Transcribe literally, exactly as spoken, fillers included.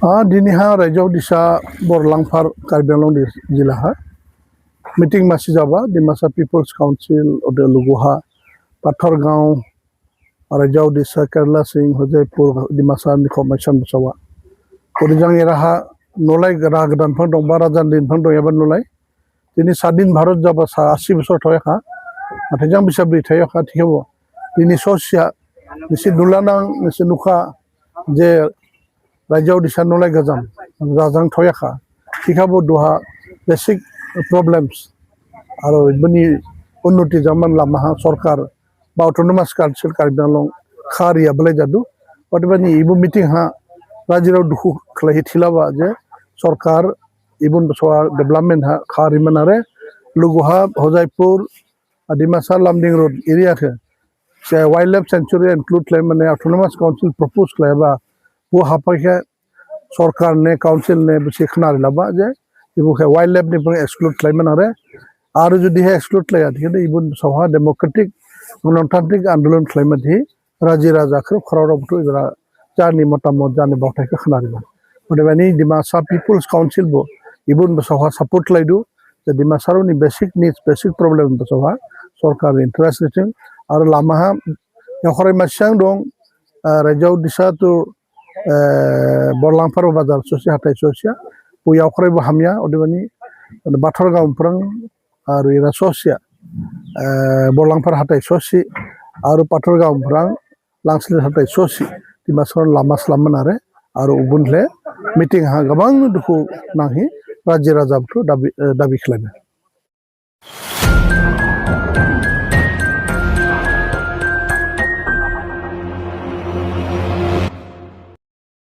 Ah, dini ha Raijao Disa Borlangphar Karbi Anglong di jila ha meeting masi jaba Dimasa People's Council ode lugu ha Pathargaon, Raijao Disa, Kerala Singh, Hojaipur, Dimasa ni khop maisan basawa. Ode jang era ha nolai raha gdan phang dong ba rajan din phang dong yaba nolai. Dini sadin Bharat jaba sa asi bosor thoyakha. Nathai jang bisa bri thoyakha thikhabo. Dini sosia nisi nulanang nisi nukha je Raijao Disa nolai gajam, rajang thoyakha. Thikhabo duha basic problems. Aro bini unnoti jaman lama ha sorkar ba Autonomous Council Karbi Anglong khariya belai jadu. Odebani ibu meeting ha rajirao dukhu khlaihi thilaba je sorkar ibun basawa development ha khari manare lugu ha Hojaipur, Dimasa Lumding Road area khe se wildlife sanctuary include khlai mane Autonomous Council propose khlaiba bo hapai khe sorkar ne council ne bisi khnari laba je ibu khe wildlife ni pang exclude khlai manare. Aro jodi he exclude khlaiya thikhade ibun basawa democratic, gণতান্ত্রিক আন্দোলন khlai madi raji raja khrip khorao rao buthu ibra jani motamot jani baothai khe khnari man. Odebani Dimasa People's Council bo ibun basawa support khlaidu. Je Dimasarao ni basic needs, basic problem basawa sorkar interest ni thing. Aro lama ha yaokhrai masiang dong, ah, Raijao Disa to, eh, Borlangphar bazar sosi hathai sosia. Bo yaokhrai bo hamya, odebani Pathargaon phrang aro era sosia, eh, Borlangphar hathai sosi, aro Pathargaon phrang Langslih hathai sosi, Dimasarao lama slam manare, aro ubun le meeting ha gabang dukhu nanghi raji raja buthu dabi, eh, dabi khlaina.